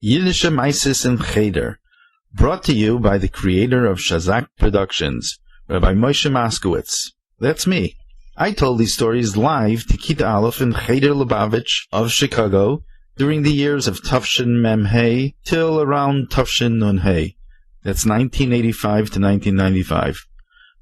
Yiddishe Meises in Cheder, brought to you by the creator of Shazak Productions, Rabbi Moshe Moskowitz. That's me. I told these stories live to Kita Aleph in Cheder Lubavitch of Chicago during the years of Tufshin Mem Hey till around Tufshin Nun Hey. That's 1985 to 1995.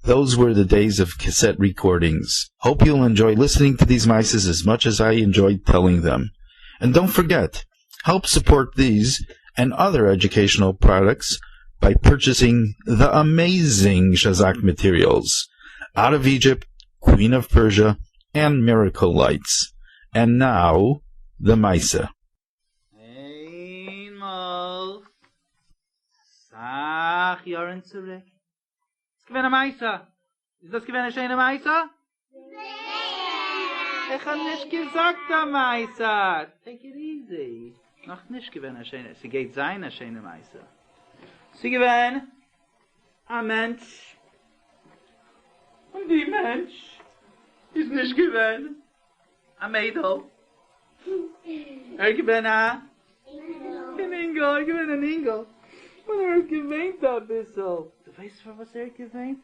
Those were the days of cassette recordings. Hope you'll enjoy listening to these mices as much as I enjoyed telling them. And don't forget, help support these and other educational products by purchasing the amazing Shazak materials, Out of Egypt, Queen of Persia, and Miracle Lights. And now, the Misa. איינמאל, סאך יארן צוריק, איז געווען א מעשה. איז דאס געווען א שיינע מעשה? איך האב נישט געזאגט א מעשה. Take it easy. נאך נישט געווען א שיינע, ס'גייט זיין א שיינע מעשה. ס'געווען א מענטש, און די מענטש איז נישט געווען א מיידל, ער איז געווען א אן אינגל, ער איז געווען אן אינגל, און ער האט געוויינט אביסל. דו ווייסט פארוואס ער האט געוויינט?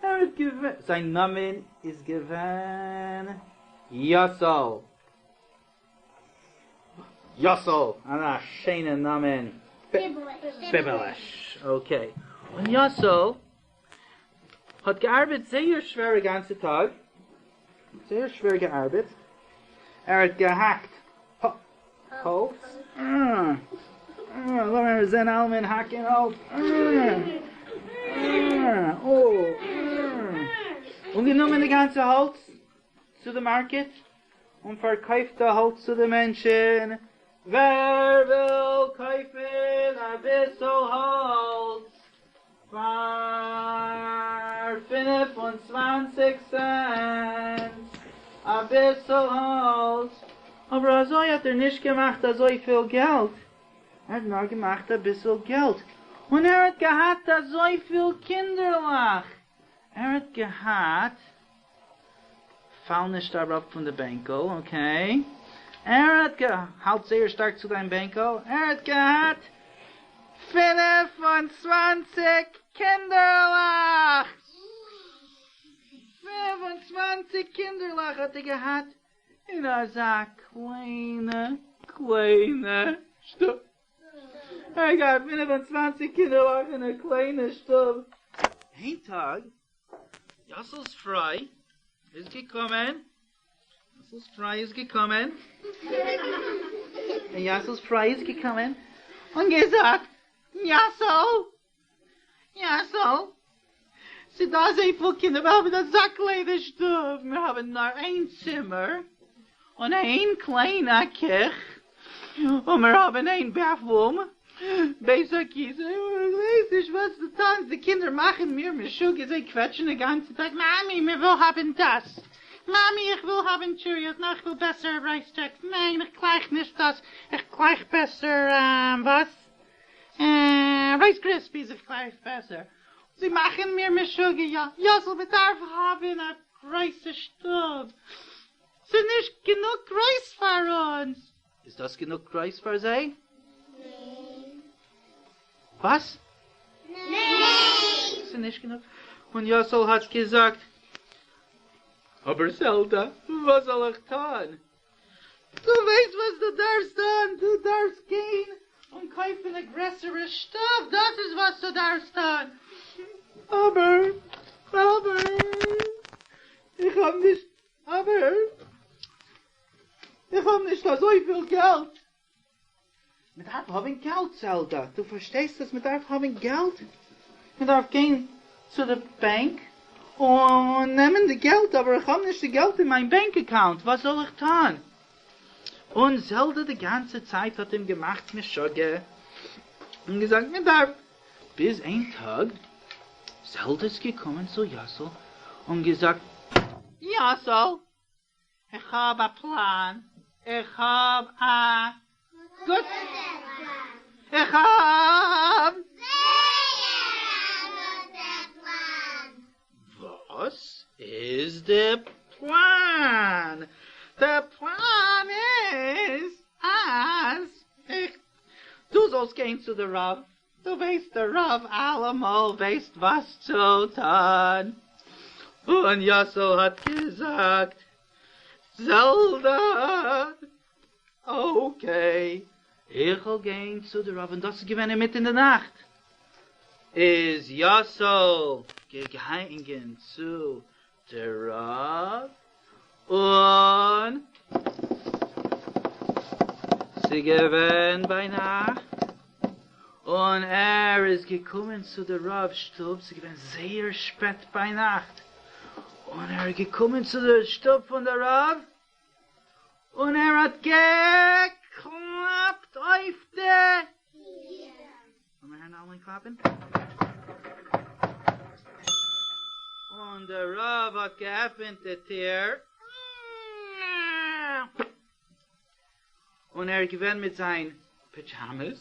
ער האט געוויינט, זיין נאמען איז געווען יאסל. יאסל, אזא שיינע נאמען. ביבעלעש, okay. און יאסל האט געארבעט זייער שווער א גאנצע טאג, זייער שווער געארבעט, ער האט געהאקט האלץ, לאמיר זען אלעמען האקן האלץ, און גענומען די גאנצע האלץ צו די market, און פארקויפט די האלץ צו די מענטשן, ווער וויל קויפן אביסל האלץ פאר 25 cents אביסל האלץ? אבער אזוי האט ער נישט געמאכט אזויפיל געלט, ער האט נאר געמאכט אביסל געלט, און ער האט געהאט אזויפיל קינדערלעך, ער האט געהאט פאל נישט אראפ פון די בענקל, okay? ער האט גע... האלט זייער שטארק צו דיין בענקל, ער האט געהאט 25 קינדערלעך! 25 קינדערלעך האט ער געהאט אין אזא קליינע קליינע שטוב. ער האט געהאט 25 קינדערלעך אין א קליינע שטוב. איין טאג יאסל'ס פרוי איז געקומען, יאסל'ס פרוי איז געקומען, און יאסל'ס פרוי איז געקומען און געזאגט, יאסל, יאסל, ס'דא אזויפיל קינדער, מיר האבן אזא קליינע שטוב, מיר האבן נאר איין צימער און איין קליינע קיך, און מיר האבן איין bathroom, בית הכסא, איך ווייס נישט וואס צו טון, די קינדער מאכן מיר משוגע, זיי קוועטשן די גאנצע צייט, מאמי מיר וויל האבן דאס, מאמי איך וויל האבן Cheerios, ניין איך וויל בעסער Rice Chex, ניין איך גלייך נישט דאס, איך גלייך בעסער וואס? Rice Krispies, איך גלייך בעסער, זיי מאכן מיר משוגע, יא, יאסל מען דארף האבן א גרויסע שטוב, ס'איז נישט גענוג גרויס פאר אונז. איז דאס גענוג גרויס פאר זיי? ניין. וואס? ניין. ס'איז נישט גענוג. און יאסל האט געזאגט, אבער זעלדא, וואס זאל איך טון? דו ווייסט וואס דו דארפסט טון? דו דארפסט גיין און קויפן א גרעסערע שטוב, דאס איז וואס דו דארפסט טון. אבער, אבער, איך האב נישט, אבער, איך האב נישט אזויפיל געלט. מען דארף האבן געלט, זעלדא, דו פארשטייסט אז מען דארף האבן געלט? מען דארף גיין צו די באנק און נעמען די געלט, אבער איך האב נישט די געלט אין מיין bank account, וואס זאל איך טון? און זעלדא די גאנצע צייט האט אים געמאכט משוגע און געזאגט מען דארף, ביז איין טאג זעלדא איז געקומען צו יאסל און געזאגט, יאסל, איך האב א פלאן, איך האב א גוטע פלאן, איך האב זייער א גוטע פלאן. וואס איז די פלאן? די פלאן איז אז איך. דו זאלסט גיין צו די רב, דו ווייסט די רב אלעמאל ווייסט וואס צו טון. און יאסל האט געזאגט, זעלדא, okay, איך וועל גיין צו די רב, און דאס איז געווען אינמיטן די נאכט, איז יאסל געגאנגען צו די רב, און ס'געווען ביינאכט, און ער איז געקומען צו די רב שטוב, ס'געווען זייער שפעט ביינאכט, און ער איז געקומען צו די שטוב פון די רב, און ער האט געקלאפט אויף די טיר. לאמיר הערן אלעמען קלאפן. און דער רב האט געעפענט די טיר. און ער איז געווען מיט זיין pajamas.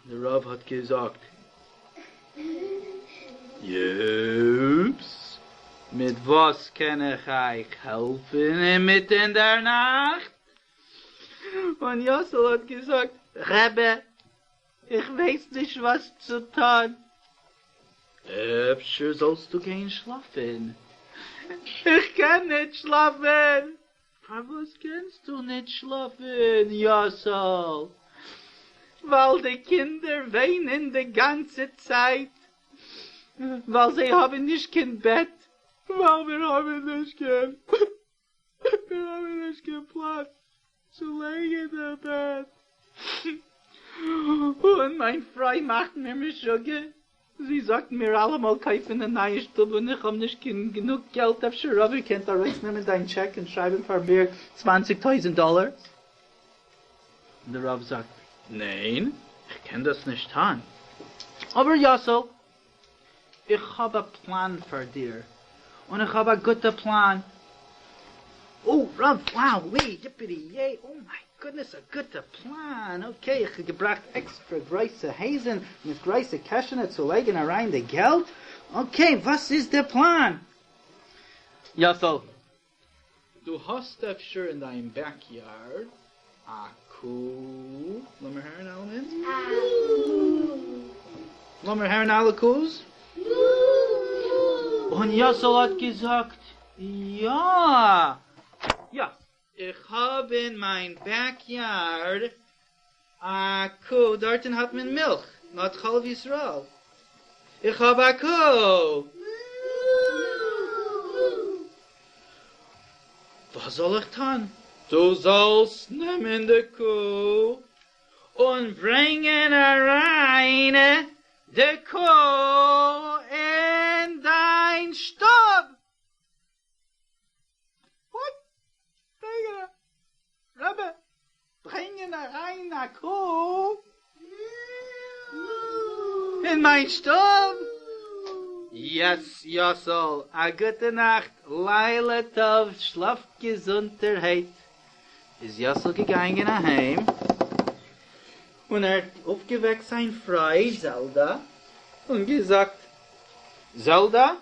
און דער רב האט געזאגט, יופס, מיט וואס קען איך אייך העלפן אינמיטן דער נאכט? און יאסל האט געזאגט, רבי, איך ווייס נישט וואס צו טון, אפשר זאלסטו גיין שלאפן? איך קען נישט שלאפן! פארוואס קענסטו נישט שלאפן, יאסל? ווייל די קינדער וויינען די גאנצע צייט, ווייל זיי האבן נישט קיין בעט, ווייל מיר האבן נישט קיין מיר האבן נישט קיין פלאץ צו לייגן די בעט, און מיין פרוי מאכט מיר משוגע, זי זאגט מיר אלעמאל קויפן א נייע שטוב און איך האב נישט קיין גענוג געלט, אפשר רב איר קענט ארויסנעמען דיין טשעק און שרייבן פאר מיר צוואנציג טויזענט דאלער? און דער רב זאגט ניין איך קען דאס נישט טאן, אבער יאסל איך האב א פלאן פאר דיר, און איך האב א גוטע פלאן. Oh רב, wow, ווי, yippee yay, oh my goodness א גוטע פלאן, okay איך האב געבראכט עקסטרע גרויסע הייזן מיט גרויסע קעשענע צו לייגן אריין די געלט, okay וואס איז די פלאן? יאסל, דו האסט אפשר אין דיין backyard א קו? לאמיר הערן אלעמען. א קו. לאמיר הערן אלע קו'ס. און יאסל האט געזאגט, יא! יא! איך האב אין מיין backyard א קו, דארטן האט מען מילך, מען האט חלב ישראל, איך האב א קו! וואס זאל איך טון? דו זאלסט נעמען די קו און ברענגען אריין די קו אין דיין שטוב! What? רבי, ברענגען אריין א קו אין מיין שטוב? Yes יאסל, א גוטע נאכט, לילה טוב, שלאפט געזונטערהייט. איז יאסל געגאנגען אהיים און ער האט אויפגעוועקט זיין פרוי זעלדא און געזאגט, זעלדא,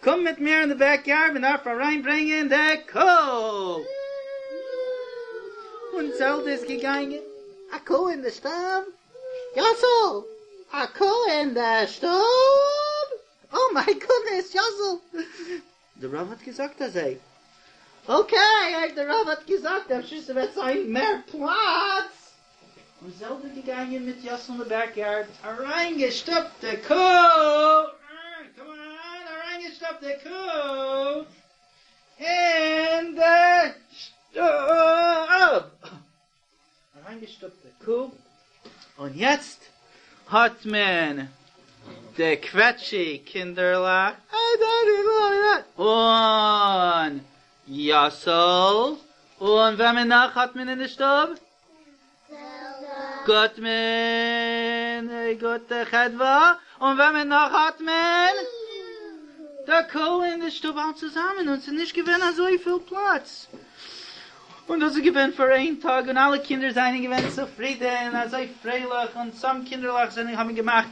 קום מיט מיר אין די backyard מען דארף אריין ברענגען די קו! און זעלדע איז געגאנגען, א קו אין די שטוב? יאסל! א קו אין די שטוב? Oh my goodness יאסל! די רב האט געזאגט אזוי. Okay, אויב די רב האט געזאגט אפשר ס'וועט זיין מער פלאץ. און זעלדע געגאנגען מיט יאסל אין די backyard, אריינגעשטופט די קו, come on, אריינגעשטופט די קו אין די שטוב, אריינגעשטופט די קו, און יעצט האט מען די קוועטשי קינדערלעך, און יאסל, און וועמען נאך האט מען אין די שטוב? גוטמאן, גוטע חדוה, און וועמען נאך האט מען? די קו אין די שטוב אלץ צוזאמען, און ס'איז נישט געווען אזויפיל פלאץ, און דאס איז געווען פאר איין טאג, און אלע קינדער זענען געווען צופרידען, אזוי פרייליך, און some קינדערלעך זענען האבן געמאכט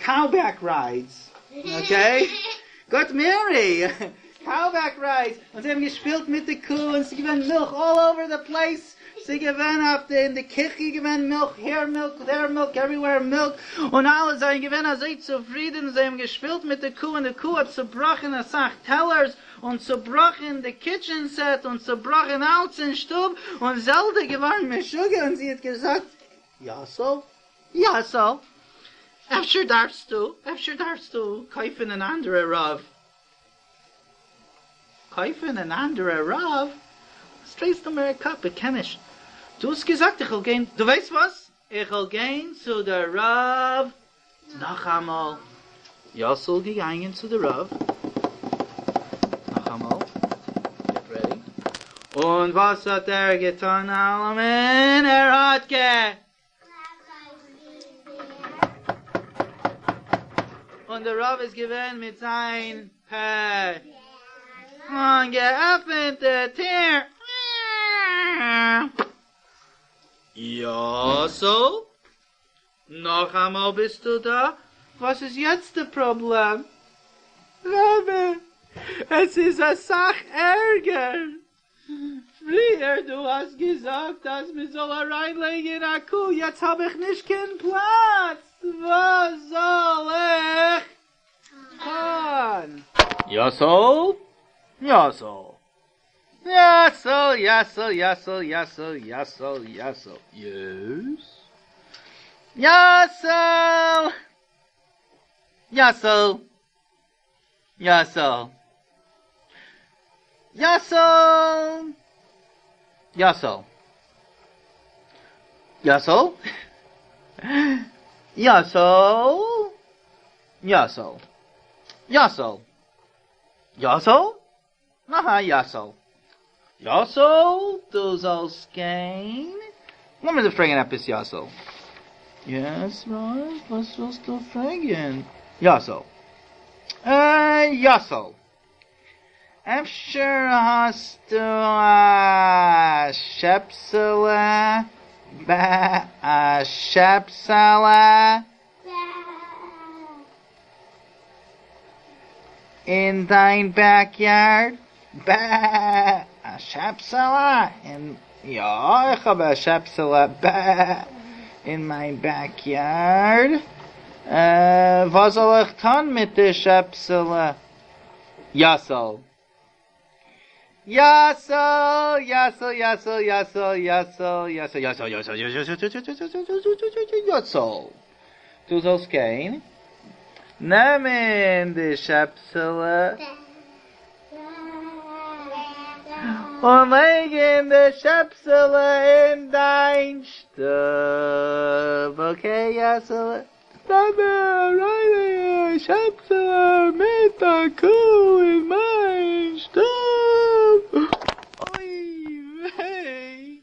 cow back rides, okay? גוט מערי! Cow back rides! און זיי האבן געשפילט מיט די קו און ס'איז געווען מילך all over the place! ס'איז געווען אויף די אין די קיך איז געווען מילך, העיר מילק, דער מילק, עווריוועיר מילק, און אלע זענען געווען אזוי צופרידען, זיי האבן געשפילט מיט די קו און די קו האט צובראכען אסאך טעלערס, און צובראכען די קיטשען סעט, און צובראכען אלץ אין שטוב, און זעלדע איז געווארן משוגע און זי האט געזאגט, יאסל, יאסל, אפשר דארפסטו, אפשר דארפסטו קויפן אן אנדערע רב. קויפן אן אנדערע רב? וואס דרייסטו מיר א קאפ? איך קען נישט. דו האסט געזאגט איך וועל גיין, דו ווייסט וואס? איך וועל גיין צו די רב נאכאמאל. יאסל געגאנגען צו די רב נאכאמאל, געט רעדי, און וואס האט ער געטון אלעמען? ער האט גע. און דער רב איז געווען מיט זיין פע און געעפענט די טיר. יאסל, נאכאמאל ביסטו דא? וואס איז יעצט די פראבלעם? רבי, עס איז אסאך ערגער! פריער דו האסט געזאגט אז מען זאל אריין לייגען א קו, יעצט האב איך נישט קיין פלאץ, וואס זאל איך טון? יאסל! יאסל! יאסל! יאסל! יאסל! יאסל! יאסל! יאסל! יעס? יאסל! יאסל! יאסל! יאסל! יאסל! יאסל! יאסל! יאסל! יאסל! יאסל! אהא יאסל! יאסל! דו זאלסט גיין? לאמיר דיר פרעגן עפעס יאסל. יעס רב, וואס ווילסטו פרעגן? יאסל. אה יאסל. אפשר האסטו א שעפסעלע? בע א שעפסעלע? אין דיין בעק יארד? בע א שעפסעלע? אין יא איך האב א שעפסעלע בע אין מיין בעק יארד. וואס זאל איך טון מיט די שעפסעלע? יאסל. יאסל! יאסל! יאסל! יאסל! יאסל! יאסל! יאסל! יאסל! יאסל! יאסל! דו זאלסט גיין נעמען די שעפסעלע און לייגן די שעפסעלע אין דיין שטוב, אקעי יאסעלע? נעמען אריין די שעפסעלע מיט א קו אין מיין שטוב, אוי וויי,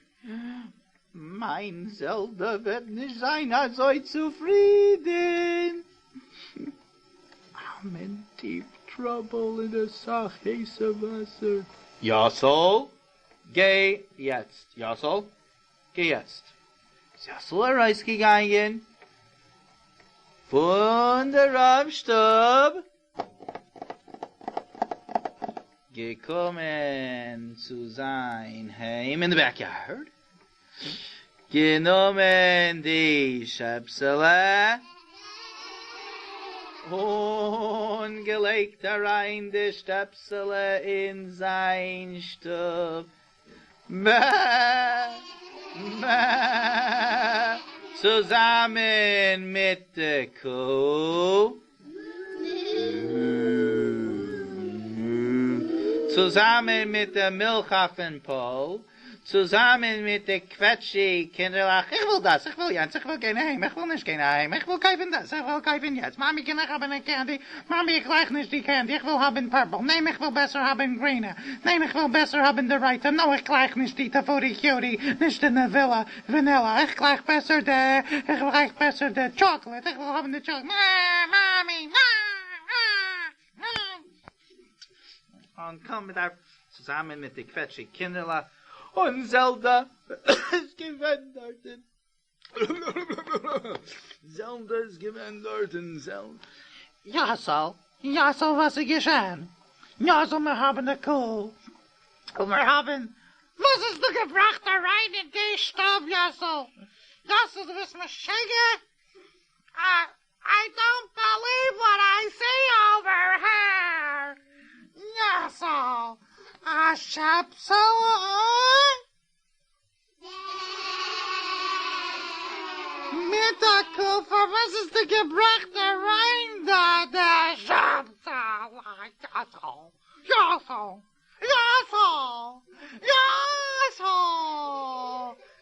מיין זעלדע וועט נישט זיין אזוי צופרידן, איים אין דיעפ טראבל אין אסאך הייסע וואסער. יאסל, גיי יעצט. יאסל, גיי יעצט. איז יאסל ארויסגעגאנגען פון די רב'ס שטוב, געקומען צו זיין היים אין די בעק יארד, גענומען די שעפסעלע און געלייגט אריין די שעפסעלע אין זיין שטוב. מע מע צוזאמען מיט די קו צוזאמען מיט די מילך אויפן פאל צוזאמען מיט די קוועטשי קינדערלעך, איך וויל דאס, איך וויל יענץ, איך וויל גיין אהיים, איך וויל נישט גיין אהיים, איך וויל קויפן דאס, איך וויל קויפן יענץ, מאמי קען איך האבן א קענדי? מאמי איך גלייך נישט די קענדי, איך וויל האבן פורפל, ניין איך וויל בעסער האבן גרינע, ניין איך וויל בעסער האבן די רויטע, נאו איך גלייך נישט די טוטי פרוטי, נישט די נעווילע, ווענילע, איך גלייך בעסער די, איך גלייך בעסער די טשאקלעט, איך וויל האבן די טשאקלעט, מאמי, און קום מיט דארף צוזאמען מיט די קוועטשי קינדערלעך, און זעלדא איז געווען דארטן. זעלדא איז געווען דארט און זעלדא. יאסל, יאסל וואס איז געשען? יאסל מיר האבן די קו און מיר האבן. וואס האסטו געבראכט אריין אין די שטוב יאסל? יאסל דו ביסט משוגע? איי דאנט בעליוו וואט איי סי אווער הער! יאסל, א שעפסעלע? מיט א קו פארוואס האסטו געבראכט אריין דא די שעפסעלע? יאסל! יאסל! יאסל! יאסל!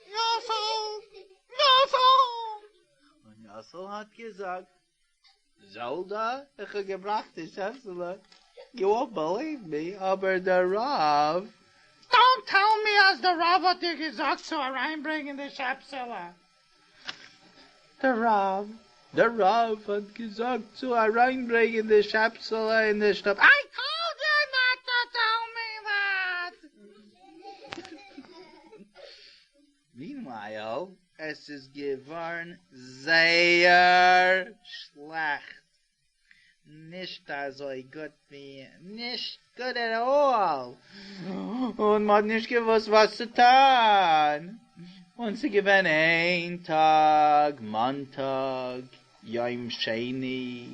יאסל! יאסל! און יאסל האט געזאגט, זעלדא, איך האב געבראכט די שעפסעלע, יו וואנט בעליוו מי, אבער דער רב. דאונט טעל מי אז דער רב האט דיר געזאגט צו אריינברענגען די שעפסעלע. דער רב, דער רב האט געזאגט צו אריינברענגען די שעפסעלע אין די שטוב. איי טאלד יו נאט טו טעל מי דעט! מינווייל, עס איז געווארן זייער שלעכט, נישט אזוי גוט ווי נישט גוט עט אלל, און מ'האט נישט געוואוסט וואס צו טון, און ס'איז געווען איין טאג מאנטאג יום שני,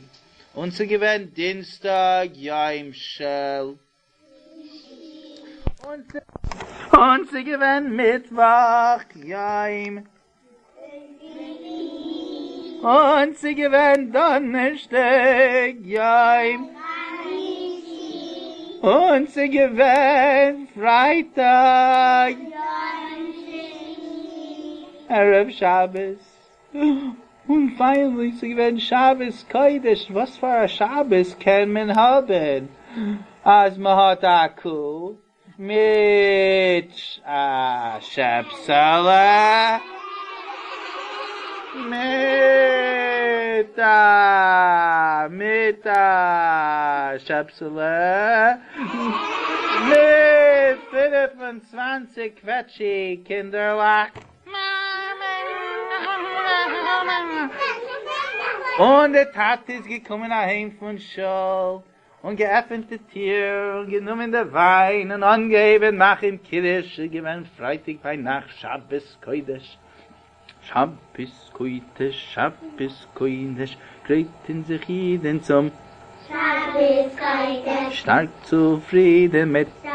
און ס'איז געווען דינסטאג יום של. און ס'איז געווען מיטוואך יום. און ס'איז געווען דאנערשטאג יום. און ס'איז געווען פרייטאג ערב שבת. און פיינעלי ס'איז געווען שבת קודש, וואס פאר א שבת קען מען האבן אז מ'האט א קו מיט א שעפסעלע מיט א מיט א שעפסעלע מיט 25 קוועטשי קינדערלעך. און דער טאטע איז געקומען אהיים פון שול און געעפענט די טיר און גענומען די וויין און אנגעהויבן מאכן קידוש, ס'איז געווען פרייטאג ביינאכט שבת קודש, שבת קודש שבת קודש גרייטן זיך אידן צום שבת קודש. שטארק צופרידן מיט. שבת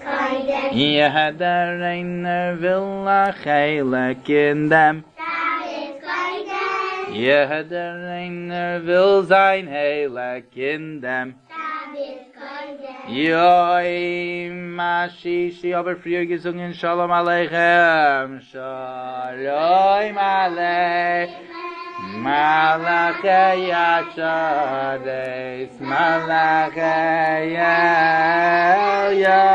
קודש. יעדער איינער וויל א חלק אין דעם. שבת קודש. יעדער איינער וויל זיין חלק אין דעם. שבת קודש. יום השישי אבער פריער געזונגען שלום עליכם שלום עליכם מלאכי השרת מלאכי עליון.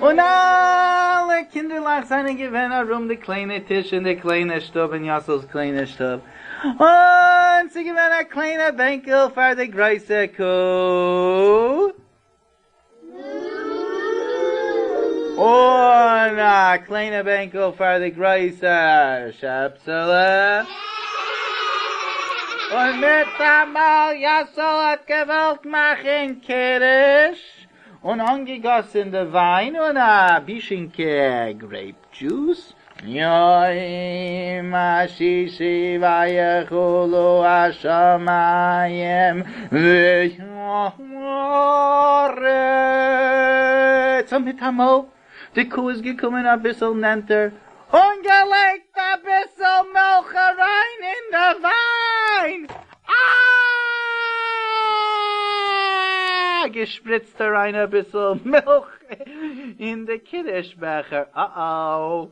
און אלע קינדערלעך זענען געווען ארום די קליינע טיש אין די קליינע שטוב אין יאסל'ס קליינע שטוב, און ס'איז געווען א קליינע בענקל פאר די גרויסע קו, און א קליינע בענקל פאר די גרויסע שעפסעלע, און מיטאמאל יאסל האט געוואלט מאכן קידוש, און אנגעגאסן די וויין און א בישינקע גרעיפ דזשוס, יום השישי ויכולו השמים והארץ, און מיטאמאל די קו איז געקומען אביסל נענטער און געלייגט אביסל מילך אריין אין די וויין, אה! געשפריצט אריין אביסל מילך אין די קידוש בעכער, אה-אוו,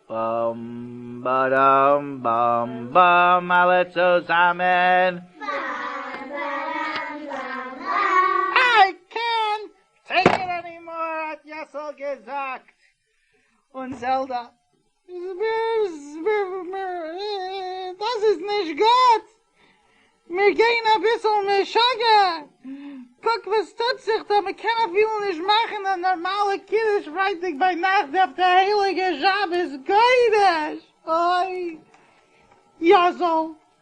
באם באדאם באם באם אלע צוזאמען. איי קענט טעיק איט ענימאר האט יאסל געזאגט, און זעלדא, דאס איז נישט גוט! מיר גייען אביסל משוגע! קוק וואס טוט זיך דא, מען קען אפילו נישט מאכן א נארמאלע קידוש פרייטאג ביינאכט אויף די הייליגע שבת קודש! אוי! יאסל,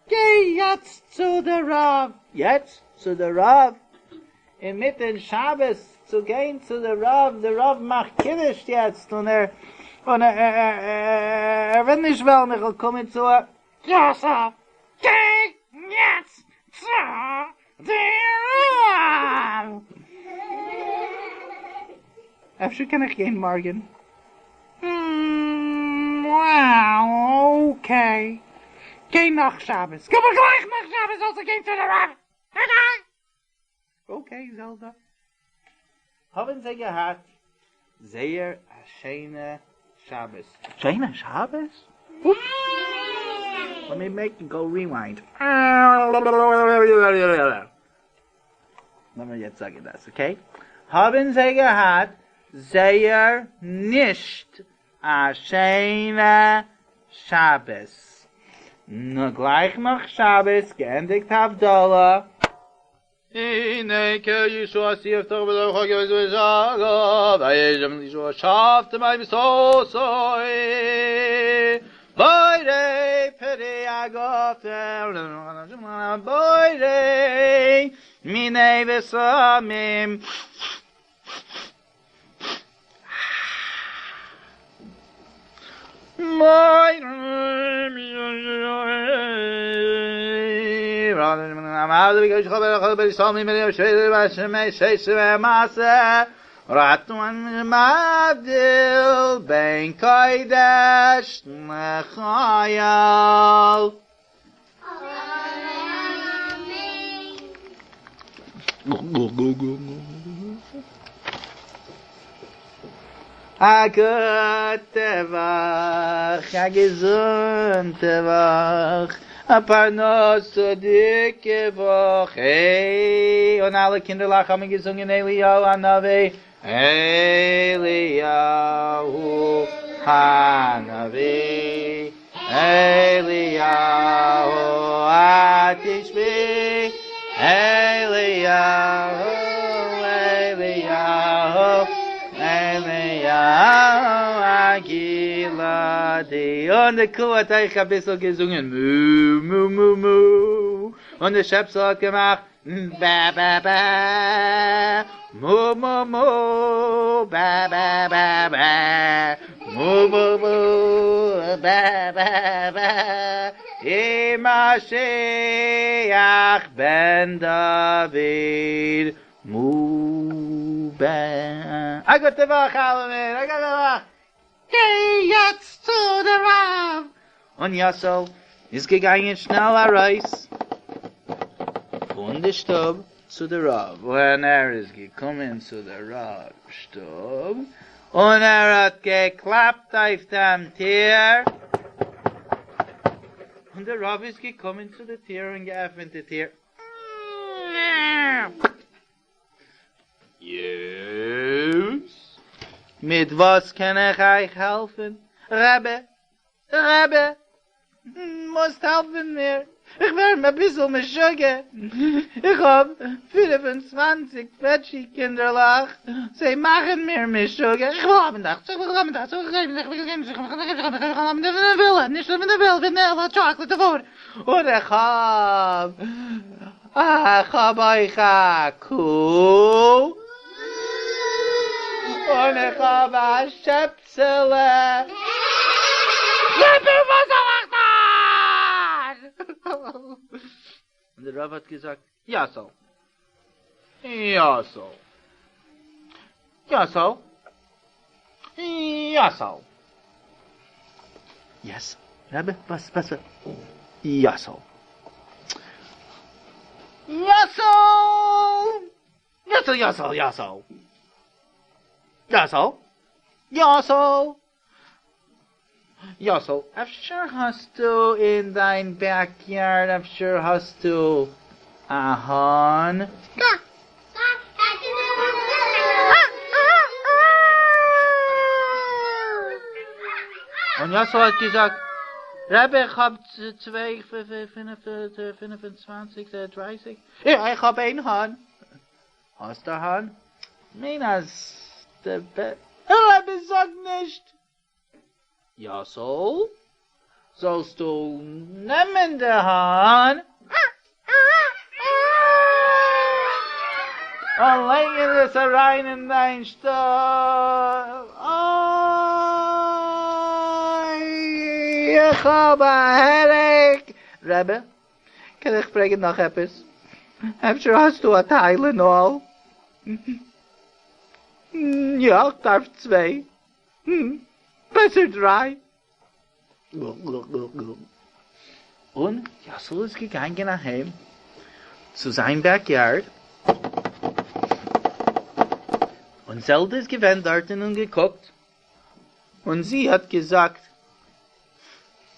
גיי יעצט צו די רב! יעצט צו די רב? אינמיטן שבת צו גיין צו די רב, די רב מאכט קידוש יעצט און ער און ער וועט נישט וועלן איך זאל קומען צו אים. יאסל, גיי יעצט צו די רב! אפשר קען איך גיין מארגן? אקעי, גיי נאך שבת, אבער גלייך נאך שבת זאלסטו גיין צו די רב! אקעי זעלדא. האבן זיי געהאט זייער א שיינע שבת. שיינע שבת? אופס! לעט מי מעיק גאו ריוויינד. לאמיר יעצט זאגן דאס, אקעי? האבן זיי געהאט זייער נישט א שיינע שבת. נאר גלייך נאך שבת געענדיגט הבדלה. הנה קל ישועתי יפתח בתוכו כבית וישם לישוע שפט מים סוסוי בורא פרי הגפן בורא מיני בשמים בין קודש לחול. א גוטע וואך, א געזונטע וואך, א פרנסה'דיגע וואך, העי, און אלע קינדערלעך האבן געזונגען אליהו הנביא, אליהו הנביא, אליהו התשבי, אליהו, אליהו, אליהו הגלעדי. און די קו האט אויך אביסל געזונגען מו מו מו מו, און די שעפסל האט געמאכט בע בע בע, מו מו מו, בע בע בע בע, מו מו מו, בע בע בע, עם משיח בן דוד, מו בע. א גוטע וואך אלעמען, א גוטע וואך. גיי יעצט צו די רב! און יאסל איז געגאנגען שנעל ארויס פון די שטוב צו די רב, ווען ער איז געקומען צו די רב שטוב און ער האט געקלאפט אויף דעם טיר, און די רב איז געקומען צו די טיר און געעפענט די טיר. יעס? מיט וואס קען איך אייך העלפן? רבי, רבי, מוזט העלפן מיר, איך ווער אביסל משוגע, איך האב 25 פעטשי קינדערלעך, זיי מאכן מיר משוגע, איך וויל האבן דאס, איך וויל האבן דאס, איך וויל האבן דאס, איך וויל האבן דאס, נישט ווענילע, טשאקלעט, און איך האב איך האב אויך א קו און איך האב א שעפסעלע. רבי וואס זאל איך טון? און דער רב האט געזאגט, יאסל, יאסל, יאסל, יאסל. יעס, רבי, וואס, וואס, יאסל. יאסל! יאסל, יאסל, יאסל. יאסל! יאסל! יאסל, אפשר האסטו אין דיין בעקיארד, אפשר האסטו א האן? און יאסל האט געזאגט, רבי איך האב צוויי פינף און צוואנציג דרייסיג, איך האב איין האן. האסט א האן? מיין אז די רבי זאג נישט! יאסל? זאלסטו נעמען די האן און לייגן עס אריין אין דיין שטוב. אוי, איך האב א העדעיק. רבי, קען איך פרעגן נאך עפעס? אפשר האסטו א טיילענאל? יא, איך דארף צוויי. בעסער דריי. און יאסל איז געגאנגען אהיים צו זיין בעקיארד, און זעלדע איז געווען דארטן און געקוקט, און זי האט געזאגט,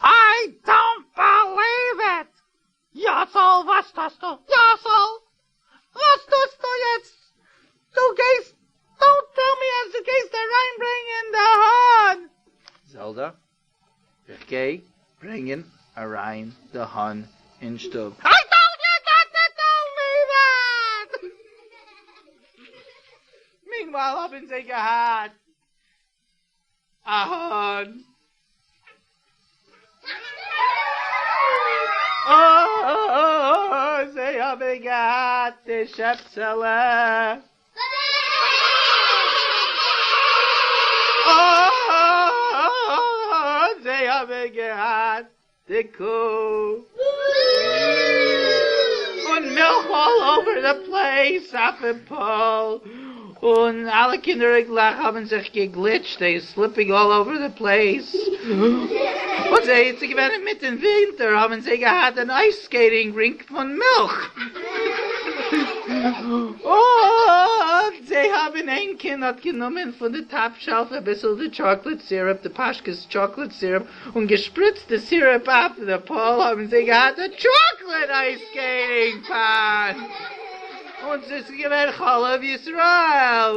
איי דאנט בעליוו איט! יאסל וואס טוסטו? יאסל וואס טוסטו יעצט? דו גייסט, דאונט טעל מי אז דו גייסט אריינברענגען די האן! זעלדא, איך גיי ברענגען אריין די האן אין שטוב. איי טאלד יו נאט טו טעל מי דעט! מינווייל האבן זיי געהאט א האן. אוי, זיי האבן געהאט די שעפסעלע. אוי, זיי האבן געהאט די קו. און מילך אלל אווער די פלעיס אויפן פאול, און אלע קינדערלעך האבן זיך געגליטשט, דעי סליפינג אלל אווער די פלעיס, און זיי, ס'איז געווען אינמיטן ווינטער, האבן זיי געהאט אן אייס סקעיטינג רינק פון מילך. און זיי האבן איין קינד האט גענומען פון די טאפ שעלף אביסל די טשאקלעט סירופ, די פאשקעס טשאקלעט סירופ, און געשפריצט די סירופ אויף די פאול, האבן זיי געהאט א טשאקלעט אייס סקעיטינג פאנד, און ס'איז געווען חלב ישראל,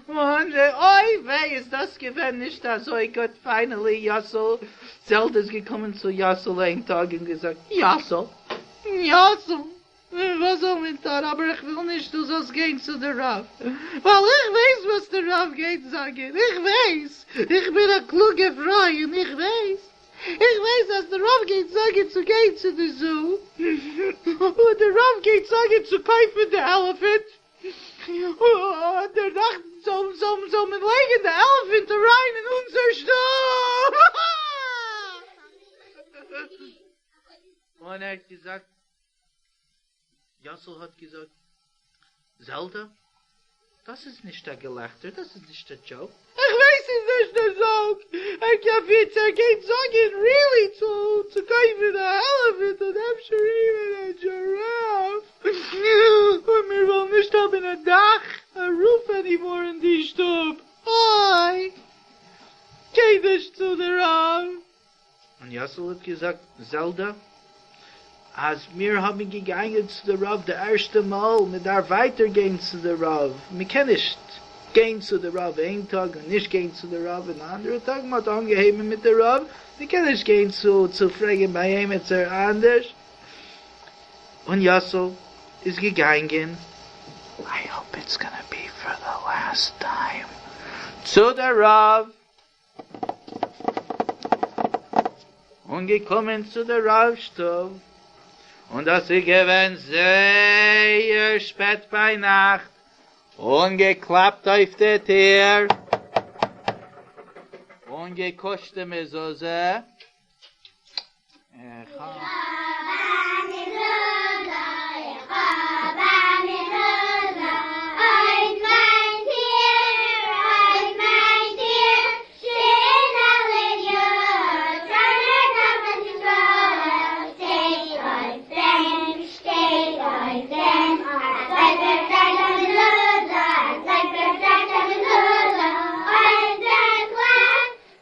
און אוי וויי איז דאס געווען נישט אזוי גוט, פיינעלי יאסל, זעלדע איז געקומען צו יאסל איין טאג און געזאגט, יאסל, יאסל, וואס זאל מען טון, אבער איך וויל נישט דו זאלסט גיין צו די רב, ווייל איך ווייס וואס די רב גייט זאגן, איך ווייס, איך בין א קלוגע פרוי און איך ווייס, איך ווייס אז די רב גייט זאגן צו גיין צו די זו, און די רב גייט זאגן צו קויפן די עלעפענט, און דערנאך זאל זאל זאל מען לייגן די עלעפענט אריין אין אונזער שטוב. און ער האט געזאגט. יאסל האט געזאגט, זעלדא, דאס איז נישט א געלעכטער, דאס איז נישט א דזשאוק. איך ווייס ס'איז נישט א דזשאוק, ער קען וויץ, ער גייט זאגן ריעלי צו צו קויפן א עלעפענט און אפשר איווען א דזשיראף, און מיר וועלן נישט האבן א דאך, א רוף ענימאר אין די שטוב, איי, גיי נישט צו די רב. און יאסל האט געזאגט, זעלדא, אז מיר האבן געגאנגען צו די רב די ערשטע מאל, מען דארף ווייטער גיין צו די רב, מען קען נישט גיין צו די רב איין טאג און נישט גיין צו די רב אין אנדערע טאג, מען האט אנגעהויבן מיט די רב, מען קען נישט גיין צו צו פרעגן ביי עימיצער אנדערש. און יאסל איז געגאנגען, איי האופ איטס גאנא בי פאר די לאסט טיים, צו די רב. און געקומען צו די רב שטוב, און דאס איז געווען זייער שפעט ביינאכט, און געקלאפט אויף די טיר, און געקושט די מזוזה.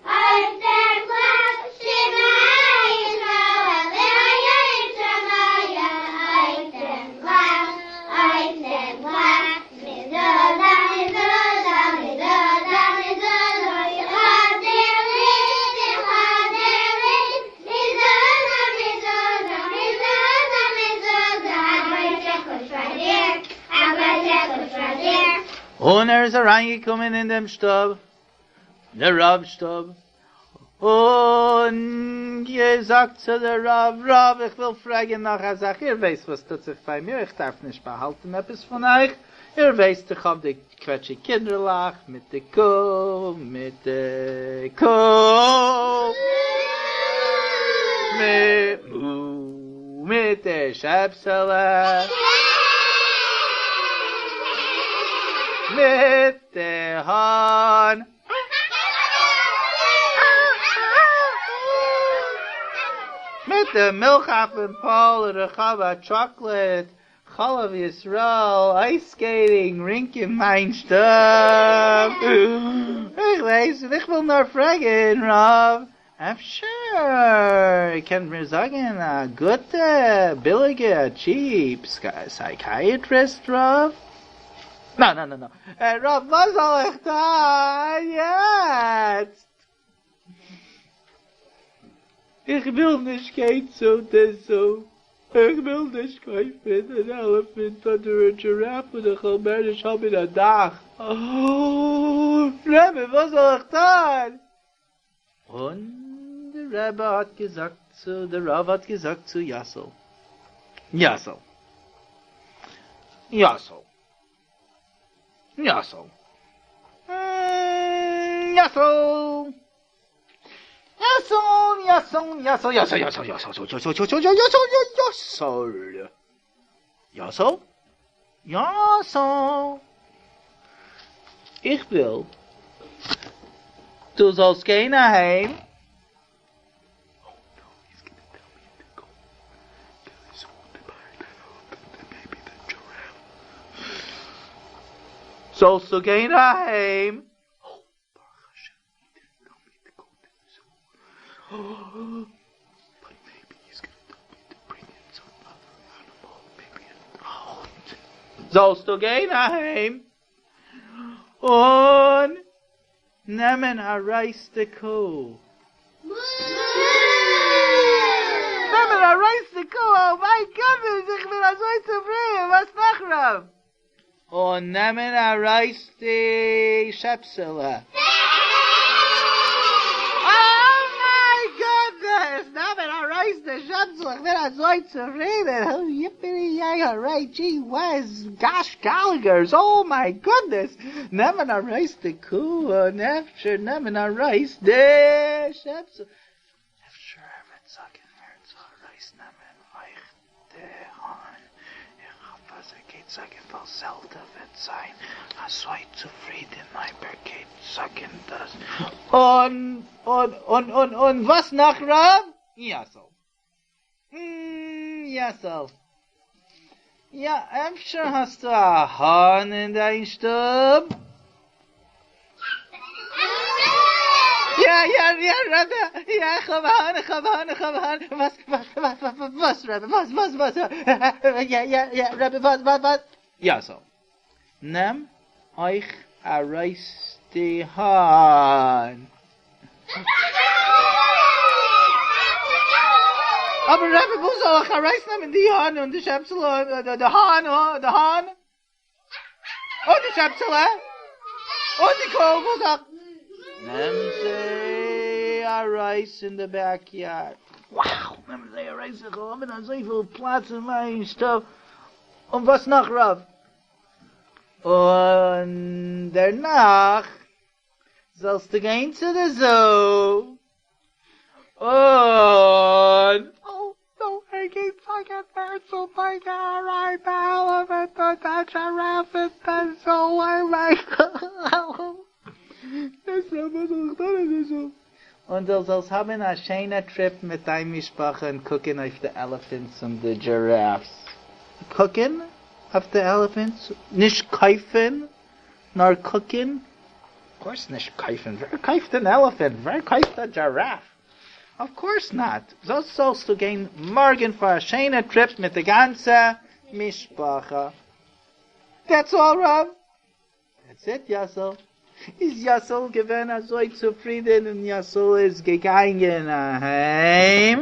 אויף דער פלאץ שמע ישראל והיה אם שמוע אויף דעם פלאץ אויף דעם פלאץ מזוזה מזוזה מזוזה מזוזה איך האב דיר ליב איך האב דיר ליב מזוזה מזוזה מזוזה מזוזה א גרויסע קוש פאר דיר א גרויסע קוש פאר דיר. און ער איז אריינגעקומען אין דעם שטוב. דער רב שטוב. און געזאגט צו דער רב, רב איך וויל פרעגן נאך א זאך, איר ווייסט וואס טוט זיך ביי מיר, איך דארף נישט באהאלטן עפעס פון אייך, איר ווייסט איך האב די קוועטשע קינדערלעך מיט די קו, מיט די קו, מיט מו, מיט די שעפסעלע, מיט די האן. מיט די מילך אויפן פאל, רחבה טשאקלעט, חלב ישראל, אייס סקעיטינג רינק אין מיין שטוב. איך ווייס און איך וויל נאר פרעגן רב, אפשר איר קענט מיר זאגן א גוטע ביליגע טשיעפ סייקייעטריסט רב? נא נא נא נא רב וואס זאל איך טון יעצט? איך וויל נישט גיין צו די זו, איך וויל נישט קויפן אן עלעפענט אדער א דזשיראף און איך וועל מער נישט האבן א דאך. רבי וואס זאל איך טון? און די רבי האט געזאגט צו די רב האט געזאגט צו יאסל, יאסל, יאסל, יאסל, יאסל, יאסל, יאסל, יאסל, יאסל, יאסל, יאסל, יאסל, יאסל, יאסל, יאסל, יאסל, איך וויל דו זאלסט גיין אהיים. זאלסטו גיין אהיים. זאלסטו גיין אהיים און נעמען ארויס די קו. נעמען ארויס די קו, oh my goodness, איך בין אזוי צופרידן, וואס נאך רב? און נעמען ארויס די שעפסעלע. Oh my goodness! נעמען ארויס די שעפסעלע, איך בין אזוי צופרידן, oh yippee yay hooray gee whiz gosh galagers, oh my goodness! נעמען ארויס די קו און אפשר נעמען ארויס די שעפסעלע. אפשר ער וועט זאגן ער זאל ארויסנעמען אויך די האן, איך האף אז ער גייט זאגן ווייל זעלדע וועט זיין אזוי צופרידן אויב ער גייט זאגן דאס. און און און און און וואס נאך רב יאסל? יאסל. יא, אפשר האסטו א האן אין דיין שטוב? יא יא יא רבי, יא איך האב א האן, איך האב א האן, איך האב א האן, וואס וואס וואס וואס רבי, וואס וואס וואס, יא יא יא רבי וואס וואס וואס, יאסל, נעם אויך ארויס די האן. אבער רבי וואו זאל איך ארויסנעמען די האן און די שעפסעלע און די האן און די האן און די שעפסעלע און די קו וואו זאל איך נעם זיי ארויס אין די בעק יארד. Wow! נעם זיי ארויס איך וועל האבן אזויפיל פלאץ אין מיין שטוב. און וואס נאך רב? און דערנאך זאלסטו גיין צו די זו און oh no ער גייט זאגן ער זאל ברענגען אריין די עלעפענט און די דזשיראף אין די זו oh my און דו זאלסט האבן א שיינע טריפ מיט דיין משפחה און קוקן אויף די עלעפענטס און די דזשיראפס. קוקן אויף די עלעפענטס? נישט קויפן נאר קוקן? Of course נישט קויפן, ווער קויפט אן עלעפענט? ווער קויפט א דזשיראף? Of course not! זאלסטו גיין מארגן פאר א שיינע טריפ מיט די גאנצע משפחה. That's all רב? That's it יאסל. איז יאסל געווען אזוי צופרידען און יאסל איז געגאנגען אהיים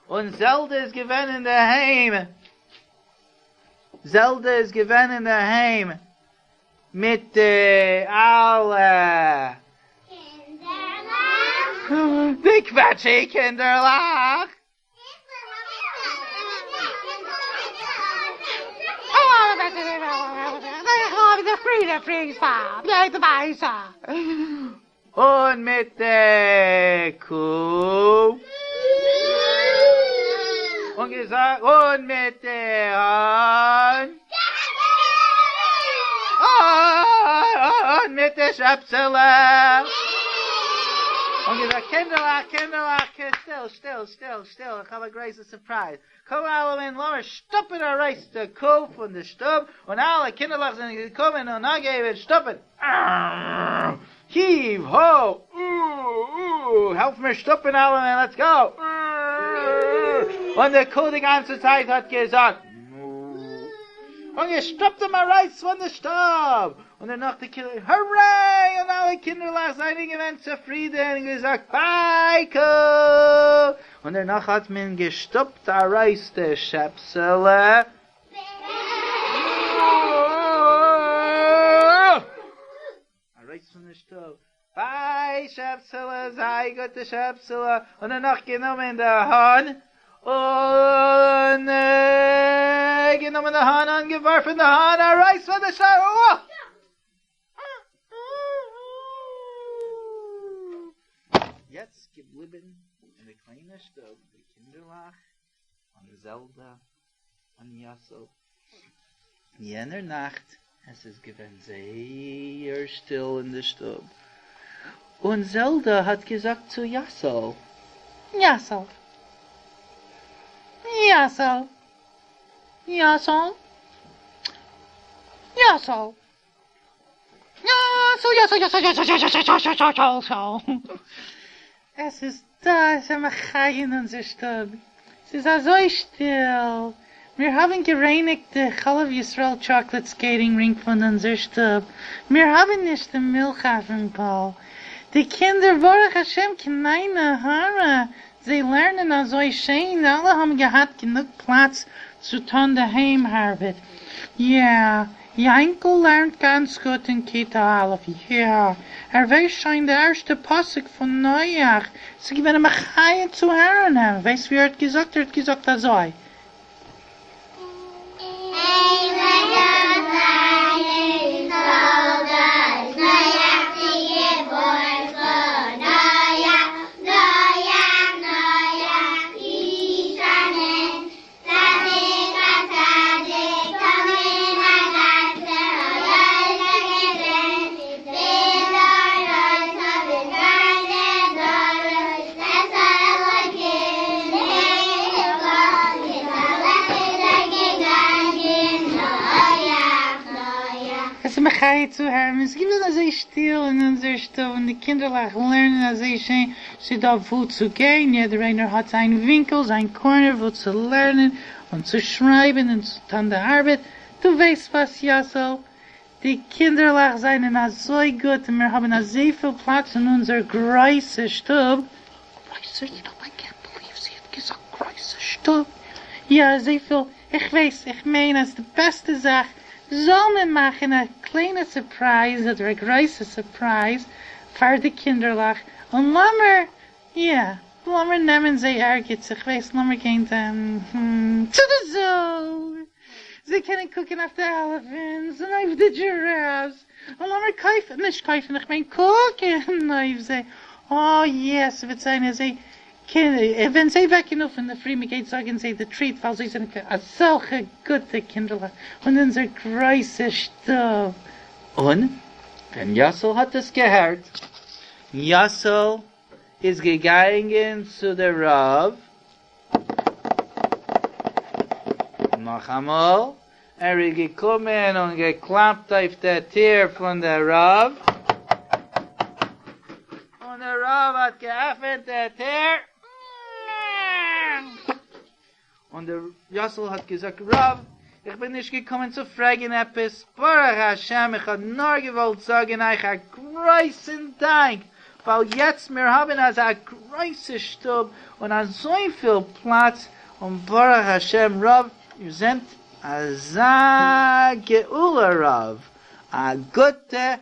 און זעלדע איז געווען אינדערהיים. זעלדע איז געווען אינדערהיים מיט די אלע קינדערלעך. די קוועטשי קינדערלעך. און מיט די קו. און געזאגט און מיט די האן. און מיט די שעפסעלע. און געזאגט קינדערלעך קינדערלעך שטיל שטיל שטיל שטיל איך האב א גרויסע סורפרייז. קום אלעמען לאמיר שטופען ארויס די קו פון די שטוב און אלע קינדערלעך זענען געקומען און אנגעהויבען שטופען. היוו האו או או העלף מיר שטופען אלעמען לעטס גאו און די קו די גאנצע צייט האט געזאגט מו און געשטופט אים ארויס פון די שטוב און דערנאך די קינדער הורעי און אלע קינדערלעך זענען געווען צופרידען און געזאגט ביי קו און דערנאך האט מען געשטופט ארויס די שעפסעלע. ארויס פון די שטוב, ביי שעפסעלע, זיי גוט די שעפסעלע, און דערנאך גענומען די האן, און גענומען די האן און געווארפן די האן ארויס פון די שטוב. יעצט געבליבן אין די קליינע שטוב די קינדערלעך און זעלדע און יאסל. יענער נאכט, עס איז געווען זייער שטיל אין די שטוב, און זעלדע האט געזאגט צו יאסל, יאסל! יאסל! יאסל! יאסל! יאסל! יאסל! יאסל! יאסל! יאסל! יאסל! יאסל! עס איז דא אזא מחיה אין אונזער שטוב, ס'איז אזוי שטיל, מיר האבן גערייניגט די חלב ישראל טשאקלעט סקעיטינג רינק פון אונזער שטוב, מיר האבן נישט די מילך אויפן פאל, די קינדער ברוך השם קיין עין הרע, זיי לערנען אזוי שיין, אלע האבן געהאט גענוג פלאץ צו טון די היים ארבעט, יא, יענקל לערנט גאנץ גוט אין כיתה א', יא, ער ווייסט שוין די ערשטע פסוק פון נח, ס'איז געווען א מחיה צו הערן אים, ווייסט ווי ער האט געזאגט? ער האט געזאגט אזוי. צדיק א צדיק תמים א גאנצער א יושר געווען, בדורותיו אין זיינע דורות את האלוקים הירא מתהלך איז ער געגאנגען נח נח. עס איז מחיה צו הערן, עס איז געווען אזוי שטיל אין אונזער שטוב און די קינדערלעך לערנען אזוי שיין, ס'איז דא וואו צו גיין, יעדער איינער האט זיין ווינקל, זיין קארנער וואו צו לערנען און צו שרייבן און צו טון די ארבעט, דו ווייסט וואס יאסל, די קינדערלעך זענען אזוי גוט און מיר האבן אזויפיל פלאץ אין אונזער גרויסע שטוב, גרויסע שטוב? איי קענט בעליוו זי האט געזאגט גרויסע שטוב, יא אזויפיל, איך ווייס, איך מיין אז די בעסטע זאך זאל מען מאכן א קליינע סורפרייז אדער א גרויסע סורפרייז פאר די קינדערלעך און לאמיר יא לאמיר נעמען זיי ערגעץ איך ווייס לאמיר גיין צו די זאו זיי קענען קוקן אויף די עלעפענטס און אויף די דזשיראפס און לאמיר קויפן נישט קויפן איך מיין קוקן אויף זיי אוי יא ס'וועט זיין אזוי ווען זיי וועקן אויף אינדערפרי מען גייט זאגן זיי די טריט ווייל זיי זענען אזעלכע גוטע קינדערלעך און אונזער גרויסע שטוב. און ווען יאסל האט עס געהערט, יאסל איז געגאנגען צו די רב נאכאמאל, ער איז געקומען און געקלאפט אויף די טיר פון די רב, און דער רב האט געעפענט די טיר, און דער יאסל האט געזאגט, רב, איך בין נישט געקומען צו פרעגן עפעס, ברוך השם איך האב נאר געוואלט זאגן אייך א גרויסן דאנק, ווייל יעצט מיר האבן אזא גרויסע שטוב און אזויפיל פלאץ, און ברוך השם רב, איר זענט אזא גאולה רב, א גוטע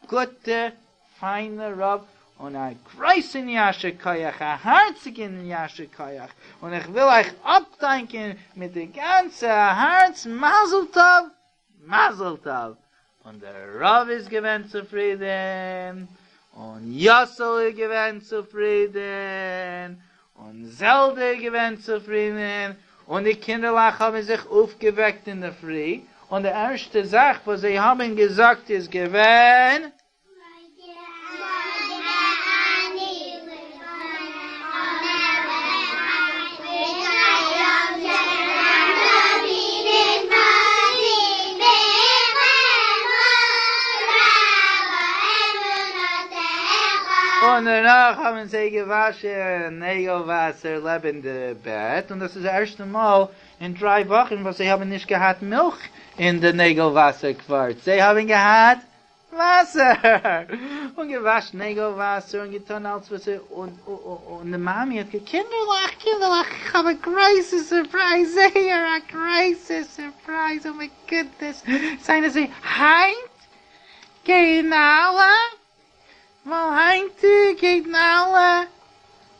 גוטע פיינע רב. און א גרויסן יישר כח, א הארציגן יישר כח, און איך וויל אייך אפדאנקען מיט די גאנצע הארץ, מזל טוב, מזל טוב! און דער רב איז געווען צופרידן, און יאסל איז געווען צופרידן, און זעלדע איז געווען צופרידן, און די קינדערלעך האבן זיך אויפגעוועקט אינדערפרי, און די ערשטע זאך וואס זיי האבן געזאגט איז געווען. און דערנאך האבן זיי געוואשן נעגל וואסער לעבן די בעט, און דאס איז די ערשטע מאל אין דריי וואכן וואס זיי האבן נישט געהאט מילך אין די נעגל וואסער קווארט, זיי האבן געהאט וואסער! און געוואשן נעגל וואסער און געטון אלץ וואס זיי, און און די מאמי האט גע קינדערלעך קינדערלעך איך האב א גרויסע סורפרייז זייער א גרויסע סורפרייז oh my goodness זענען זיי היינט גייען אלע ווייל היינט גייט אלע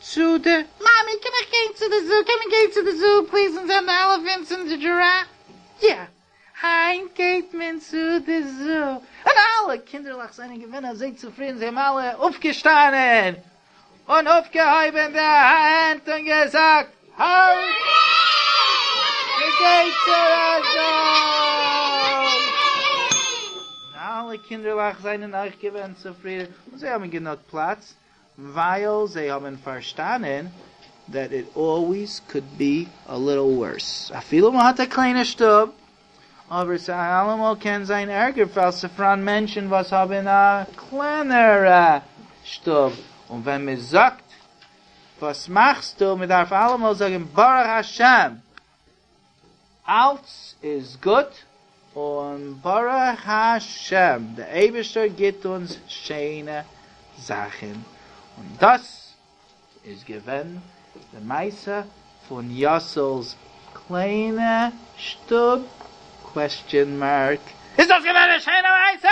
צו די מאמי קען איך גיין צו די zoo קען מען גיין צו די zoo please און זען די elephants און די giraffe יא היינט גייט מען צו די zoo. און אלע קינדערלעך זענען געווען אזוי צופרידן, זיי האבן אלע אויפגעשטאנען און אויפגעהויבן די הענט און געזאגט, הורעי! מען גייט צו די zoo! און אלע קינדערלעך זענען אויך געווען צופרידן, און זיי האבן גענוג פלאץ, ווייל זיי האבן פארשטאנען that it always could be a little worse, אפילו מען האט א קליינע שטוב, אבער ס'אלעמאל קען זיין ערגער ווייל ס'פאראן מענטשן וואס האבן א קלענערע שטוב, און ווען מען זאגט וואס מאכסטו, מען דארף אלעמאל זאגן ברוך השם אלץ איז גוט און ברוך השם דער אייבערשטער גיט אונז שיינע זאכן, און דאס איז געווען די מעשה פון יאסל'ס קליינע שטוב? Question mark. איז דאס געווען א שיינע מעשה?